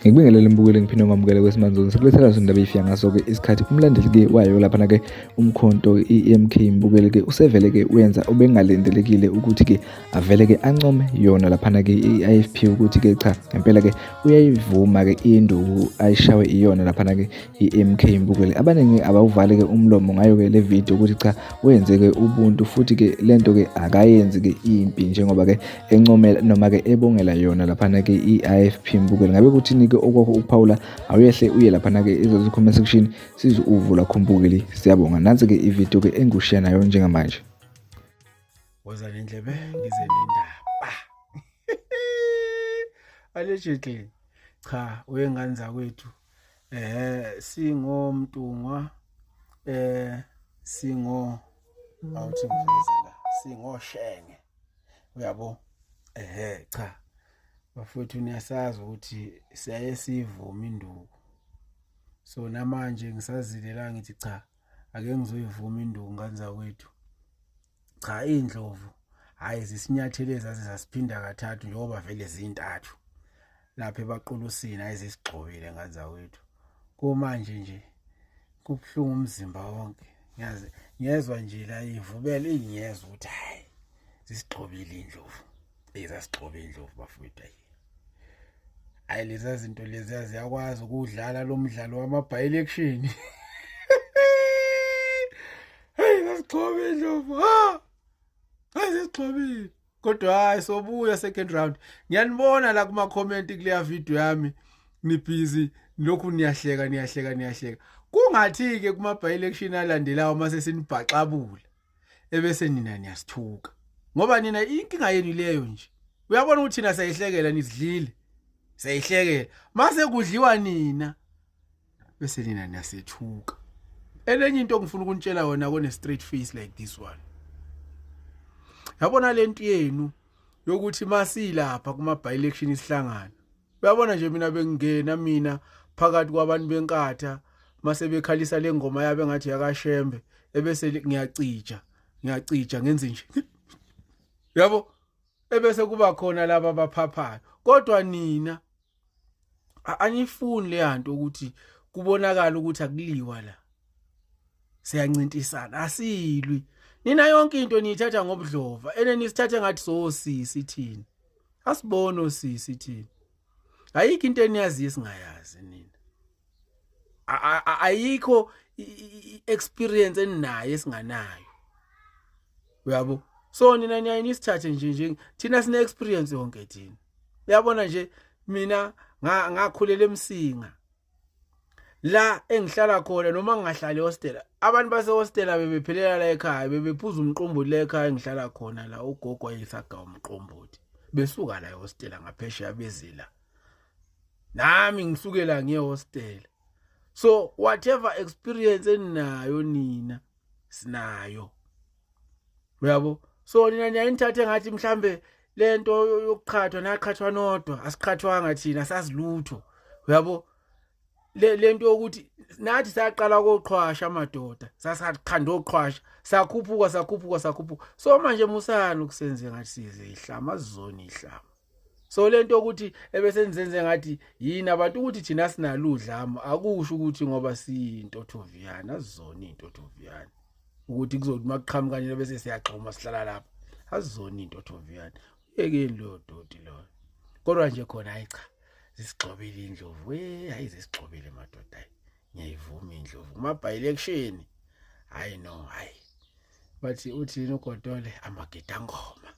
Ngikubingelele mbukeli ngiphinde ngamukele kweSimanzoni sikulethela zona indaba ifika ngaso-ke isikhathi umlandeli-ke wayo laphana-ke umkhonto i-MK mbukeli-ke usevele-ke uyenza obengalindelekile ukuthi-ke avele-ke ancome yona laphana-ke i-IFP ukuthi-ke cha ngempela-ke uyayivuma-ke induku ayishawe iyona laphana-ke i-MK mbukeli abaningi abawuvali-ke umlomo ngayo-ke le video ukuthi cha wenze-ke ubuntu futhi-ke le nto-ke akayenzi-ke impi njengoba-ke encomela noma-ke ebongela yona laphana-ke i-IFP mbukeli ngabe kuthini-ke okwakho ukuphawula awuyehle uye laphana-ke ezozi comment section sizwe uvo lwakho mbukeli siyabonga nansi-ke ividiyo-ke engushiya nayo njengamanje. Woza nendlebe ngize nendaba. Allegedly cha wengane zakwethu singomntungwa singo awuthi ngiveze la singoshenge uyabo cha bafowethu niyasazi ukuthi siyaye sivume induku so namanje ngisazile la ngithi cha ake ngizoyivuma induku ngane zakwethu cha iy'ndlovu hhayi zisinyathele zaze zasiphinda kathathu njengoba vele zintathu lapha ebaqulusini hhayi zisigxobile ngane zakwethu kumanje nje kubuhlungu umzimba wonke ngiyazi ngiyezwa nje la ivubela ingiyezwa ukuthi hhayi zisigxobile iy'ndlovu eyi zasigxoba iy'ndlovu bafowethu ayi hayi lezi zinto lezi ziyakwazi ukudlala lo mdlalo wama-by-election hey zasigxobile indlovu ha hayi zigxobile kodwa hayi sobuya second round ngiyanibona la kuma comment kuleya video yami nibhizi lokhu niyahleka niyahleka niyahleka kungathi ke kuma by election alandelayo mase sinibhaxabula ebese nina niyasithuka ngoba nina inkinga yenu leyo nje uyabona ukuthi thina siyayihlekela nizidlile siyayihlekela mase kudliwa nina bese nina niyasethuka elenye into engifuna ukunitshela yona kone straight face like this one yabona lento yenu yokuthi masilapha kuma by election isihlangana uyabona nje mina bengingena mina phakathi kwabantu benkatha mase bekhalisa le ngoma yabe ngathi yakashembe ebese ngiyacija ngiyacija ngenze nje yabo ebese kuba khona laba abaphaphayo kodwa nina anifuni le nto ukuthi kubonakala ukuthi akuliwa la siyancintisana asilwi nina yonke into niyithatha ngobudlova ene nisithathe ngathi sosisi thina asibone osisi thina ayikho into eniyaziyo esingayazi nina ayikho experience eninayo esinganayo uyabo so nina niyaye nisithathe nje nje thina sine experience yonke thina uyabona nje mina ngakhulela emsinga la engihlala khona noma ngingahlali ehostela abantu basehostela bebephelela la ekhaya bebephuza umqombothi la ekhaya engihlala khona la ugogo wayesaga umqombothi besuka la ehostela ngaphesheya bezila nami ngisukela ngiye hostela so whatever experience eninayo nina sinayo uyabo so nina niyayinithathe ngathi mhlambe lento yokuqhathwa naqhathwa nodwa asiqhathwanga thina sazilutho uyabo lento yokuthi nathi saqala koqhwasha amadoda sasakhanda oqhwasha sakhuphuka sakhuphuka sakhuphuka so manje musani ukusenze ngathi sizihlama azizona ihlama so lento ukuthi ebese nizenze ngathi yini abantu ukuthi thina sinaludlamo akusho ukuthi ngoba siyintothoviyana azizona intothoviyana ukuthi kuzothi makuqhamuka nje bese siyagxuma sihlala lapha azizona intothoviyana uyekeni leyo doti loyo kodwa nje khona hayi cha zisigxobile indlovu we hayi zisigxobile madoda hayi ngiyayivuma indlovu kuma by election hayi no hayi bathi uthini ugodole amagidangoma.